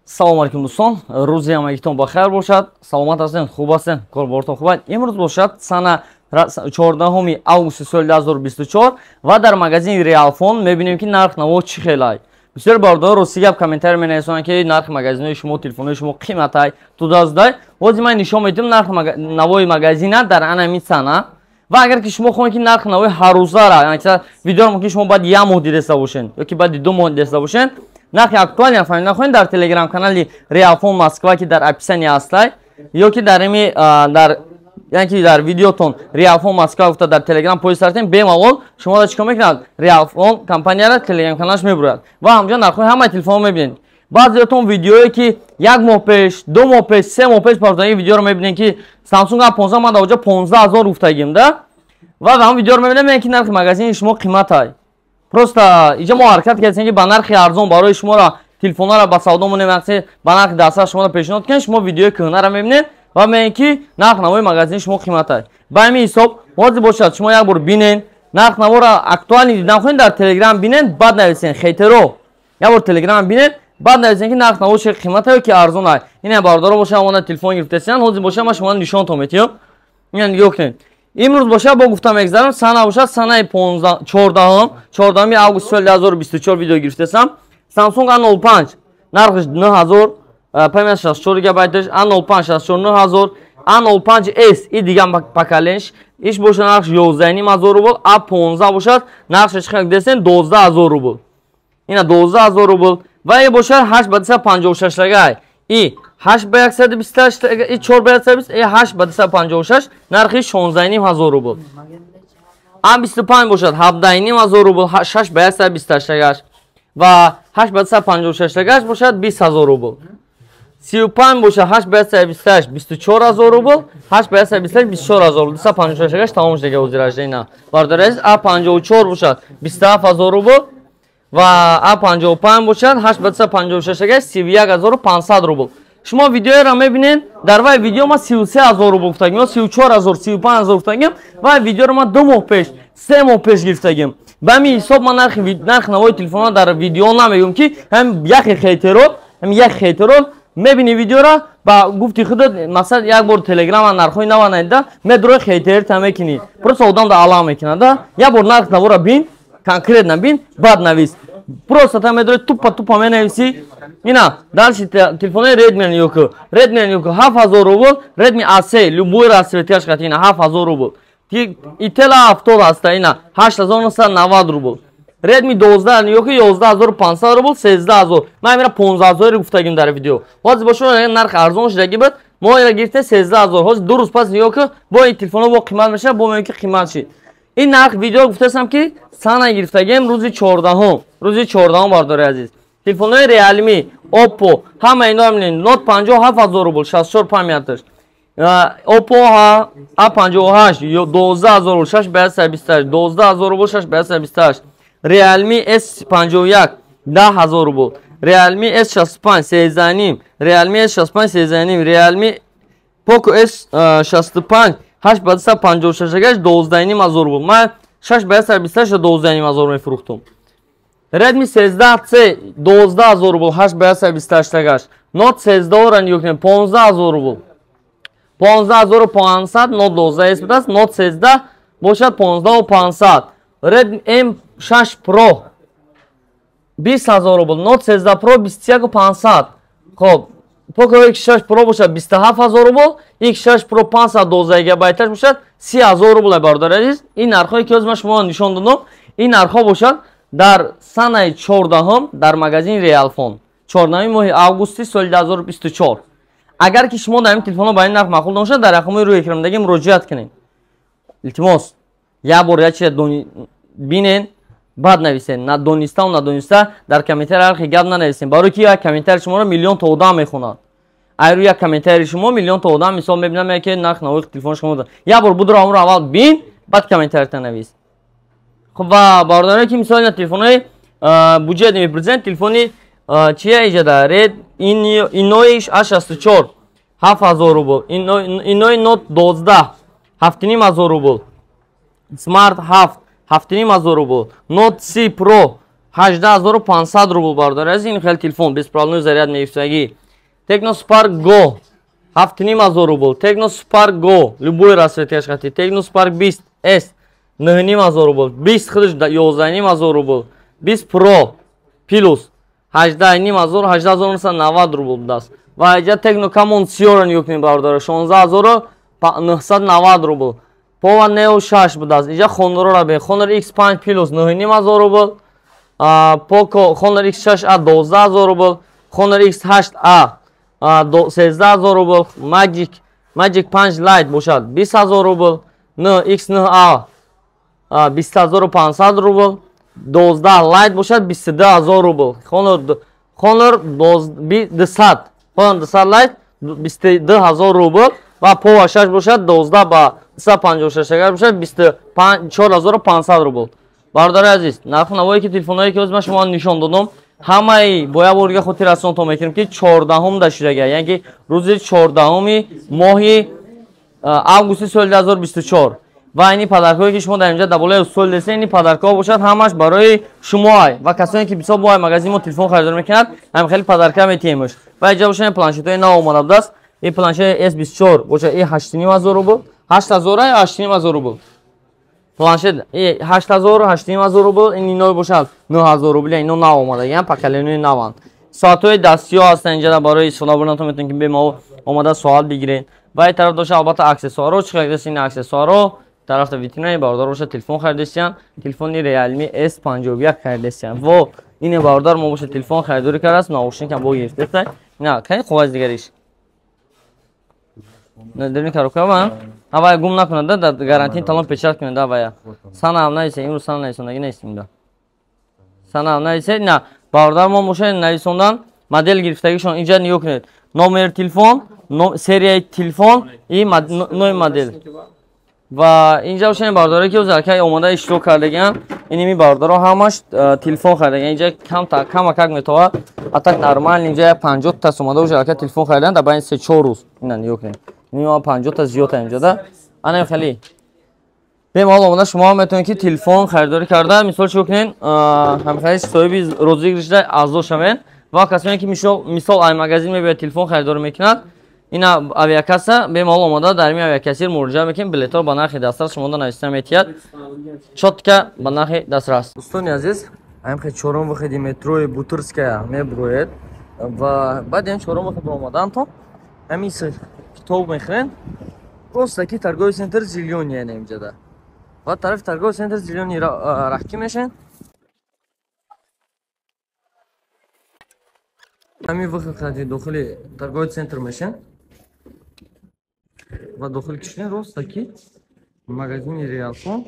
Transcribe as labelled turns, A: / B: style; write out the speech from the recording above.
A: Салому алейкум, дӯстон, рӯзи ҳамагитон ба хайр бошад, саломат ҳастен, хуб ҳастен, корбортон хуб аст. Имрӯз бошад сана 14 августи соли 2024 ва дар магазини Реалфон мебинем, ки нарх наво чӣ хелай. Бисёр бародаро, рости гап, комментарий менависонанд, ки нархи магазинҳои шумо, телефонҳои шумо қиматай, тудазудай. Ҳозир ман нишон медиҳам нархи навои магазина дар анами сана. Ва агар ки шумо хоҳед, ки нархи навои ҳаррӯзара, видеоро мумкин шумо баъди як моҳ дидаста бошед ё ки баъди 2 моҳ дидаста бошед, нархи актуальный фаҳмида хоҳед, дар телеграм канали Реалфон Москва, ки дар описание ҳастай, ё ки дар ими дар, яъне ки дар видеотон Реалфон Москва гуфта дар телеграм поиск кардем, бемалол шумо чикор мекунад, Реалфон компанияра телеграм каналаш мебурад ва ҳамҷо нархҳои ҳамаи телефонҳо мебинед. Баъзеотон видеое, ки як моҳ пеш, 2 моҳ пеш, 3 моҳ пеш партои видеоро мебинед, ки Samsung A15 ман дар оҷа 15 000 гуфтагим да, ва ҳам видеоро мебинем, ки нархи магазини шумо қиматай. Просто иҷа мо ҳаракат кардем, ки ба нархи арзон барои шуморо телефонҳоро ба савдо монем, ба нархи дастра шуморо пешниҳод кунем. Шумо видеои кӯҳнаро мебинед ва мегӯед, ки нарх навои магазини шумо қиматай. Ба ҳамин ҳисоб ҳозир бошад, шумо як бор бинен, нарх наворо актуальный дидан хоҳед, дар телеграм бинен, баъд нависен. Хейтеро, як бор телеграм бинен, баъд нависен, ки нарх наво чӣ қиматае ки арзонай. Ина бародаро боша, омада телефон гирифтасиян. Ҳозир боша, ман шумо нишонтон метиҳам. Ина нигоҳ кунед. Имрӯз боша, бо гуфта мегзарам, сана бошад санаи 14-ум, 14 август соли 2024 видео гирифтасам. Samsung A05 нархиш 9000, память 64 гигабайташ, A05 64 9000. A05s и дигар поколениш иш бошад, нархш 11,5 ҳазор рубл. A15 бошад, нархш чӣ десен, 12 000 рубл. Ина 12 000 рубл. Ва и бошад 8 ба 256 тагай, и 8 ба 128, и 4 ба 120, и 8 ба 256, нархи 16,5 ҳазор рубл. A25 бошад 17,5 ҳазор рубл, 6 ба 128 тагаш, ва 8 ба 256 тагаш бошад 20 000 рубл. 35 бошад, 8 ба 128, 24 000 рубл, 8 ба 128, 24 000, 256 гаш тамом шуда ҳозир ина. Бародари азиз, A54 бошад 27 000 рубл ва A55 бошад, 8 ба 256 гаш, 31 500 рубл. Шумо видеоро мебинед, дар вай видео ма 33 000 рубл гуфтагим ё 34 000, 35 000 гуфтагим. Вай видеоро ма 2 моҳ пеш, 3 моҳ пеш гирифтагим. Ба ҳамин ҳисоб ман нархи навои телефонҳо дар видео намегӯм, ки ҳам яхе хейтеро, ҳам як хейтеро мебини видеоро, ба гуфти худат, мақсад, як бор телеграма нархҳои нава надида, медрои хейтерита мекунӣ, просто одам да алам мекунад да. Як бор нарх навора бин, конкретно бин, баъд навис. Просто та медрои тупо тупо менависӣ. Ина дальше телефонои Redmi нигоҳ. Redmi нигоҳ, 7000 рубл. Redmi A3 любой расцветкаш қати, ина 7000 рубл. Ител 70 ҳаста, ина 8990 рубл. Redmi 12 нигоҳ, 11 500 рубл, 13 000. Ман имра 15 000 гуфтагим дар видео. Ҳозир бошо, нарх арзон шудаги буд, мо ира гирифтем 13 000. Ҳозир 2 рӯз пас нигоҳ ки, бо ин телефонҳо бо қимат мешавад, бо мегӯем, ки қимат шид. Ин нарх видео гуфтасам, ки сана гирифтагем рӯзи 14-ум, рӯзи 14-ум. Бардори азиз, телефонҳои Realme, Oppo, ҳама ино мебинед. Note 50 7000 рубл, 64 памяташ. Oppo A58 12 000 рубл, 6 ба 128, 12 000 рубл, 6 ба 128. Realme S51 10 000 рубл. Realme S65 13,5, Realme S65 13,5. Realme Poco S65 8 ба 256 гаш, 12,5 ҳазор рубл. Ман 6 ба 128 12,5 ҳазор мефурӯхтум. Redmi 13C 12 000 рубл, 8 ба 128 гаш. Note 13-ро нигоҳ кунед, 15 000 рубл, 15 500. Note 12 S будааст, Note 13 бошад 15 500. Redmi M6 Pro 20 000 рубл, Note 13 Pro 21 500. Хоб, Poco X6 Pro бошад 27 000 рубл, X6 Pro 512 гигабайташ бошад 30 000 рубл. Бародари азиз, ин нархҳое, ки ҳозир ман шумо нишон додам, ин нархҳо бошад дар санаи 14-ум дар магазини Реалфон, 14-уми моҳи августи соли 2024. Агар ки шумо дар ин телефонҳо ба ин нарх маъқул набошад, дар рақамҳои рӯи экрандагӣ муроҷиат кунед. Илтимос, як бор як чиза бинен, баъд нависен. Надониставу надониста дар комментари ҳархи гап нанависен, барои ки як комментари шуморо миллион то одам мехонад. Айрӯ як комментари шумо миллион то одам мисол мебинам, ки нарх навои телефони шумо. Як бор будро, амро аввал бин, баъд комментарита навис. Хуб, ва бародарое, ки мисол телефонҳои буҷет мепурсен, телефони чия иҷада, ред иноиш А64 7000 рубл, инои Note 12 7500 рубл, Smart 7 7500 рубл, Note 30 Pro 18500 рубл, бародари азиз. Ин хеле телефон беспроводной заряд мегирифтагӣ. Tecno Spark Go 7500 рубл. Tecno Spark Go любой расцветкаш хати. Tecno Spark 20 S 9500 рубл. 20 худаш 11500 рубл. 20 Pro Plus 18500, 18990 рубл будааст. Ва инҷа Tecno Camon Sierra нигоҳ кунед, бародаро, 16990 рубл. Pova Neo 6 будааст. Инҷа Honor-ро бибинед. Honor X5 Plus 9500 рубл. Poco Honor X6a 12000 рубл. Honor X8a 13000 рубл. Magic 5 Lite бошад 20000 рубл. X9a 20500 рубл. 12 Lite бошад 22000 рубл. Honor 200, Honor 200 Lite 22000 рубл ва Pova 6 бошад 12 ба 256 агар бошад 24500 рубл. Бародари азиз, нарху навое ки телефонҳое ки ҳозир ман шумо нишон додам, ҳамаи бо як бор дига хотиррасонтон мекунем, ки 14-ум да шудага, яъне ки рӯзи 14-уми моҳи августи соли 2024. Ва ини подаркҳое ки шумо дар инҷа дар болои стол десед, ини подаркҳо бошад ҳамаш барои шумоай ва касоне ки бисёр бо магазин мо телефон харидорӣ мекунад, ҳам хеле подарка метиҳемш. Ва инҷа бошад планшетҳои нав омада будааст. Ин планшет S24 бошад, и 8500 рубл, 8000 ё 8500 рубл. Планшет и 8000, 8500 рубл, ин ино бошад 9000 рубл, ино нав омадагиан, поколенияи наванд. Соатҳои дастиҳо ҳастанд инҷа барои истифода бурдан, метавонед ки бемалол омада соат бигиред. Ва ин тараф доша албатта аксессуарҳо, чӣ харидааст ин аксессуарҳо, тарафта витринаи бародар бошад телефон харидастиян, телефони Realme S51 харидастиян. Во ине бародар мо бошад телефон харидорӣ кардааст, наушник ҳам бо гирифтааст. На, кани қоғази дигариш. Дерни коробка ва? Ҳавая гум накунад, дар гарантин талон печат кунед, ҳавая. Сана ҳам нависе, имрӯз сана нависондагӣ нестим да. Сана ҳам нависе, на, бародар мо бошад нависондан модел гирифтагишон инҷа нигоҳ кунед. Номер телефон, серияи телефон и нои модел. Ва инҷа бошад бародаре ки ҳозир омода иштирок кардагиан, иними бародаро ҳамаш телефон харидагиан. Инҷа камакак метавад, а так нормал инҷа 50 та омада бошад ака телефон харидан дар байни 3-4 рӯз. Ина нигоҳ кунед. Нима 50 та зиёд инҷа да. Ана хеле. Бемалол омода шумо метавонед ки телефон харидорӣ карда, мисол чӣ кунед, ҳамхеле соҳиби розыгрышда аъзо шавед. Ва касоне ки мисол ай магазин мебиёд телефон харидорӣ мекунад, ина авиакасса бемалол омода дар ин авиакассир муроҷиат мекунем, билетҳоро ба нархи дастрас шумода нависта метиҳад, чётко ба нархи дастрас. Дӯстони азиз, ҳамхе чорум выходи метрои Бутырская мебуроед ва баъди ин чорум выход омадаантон ҳамин китоб мехӯред, просто ки торговый центр Зелёный яъне инҷода. Ва тарафи торговый центр Зелёный раҳкӣ мешавед. Ҳамин выход хади дохили торговый центр мешавед ва дохили кишвар рост ки магазини Realphone.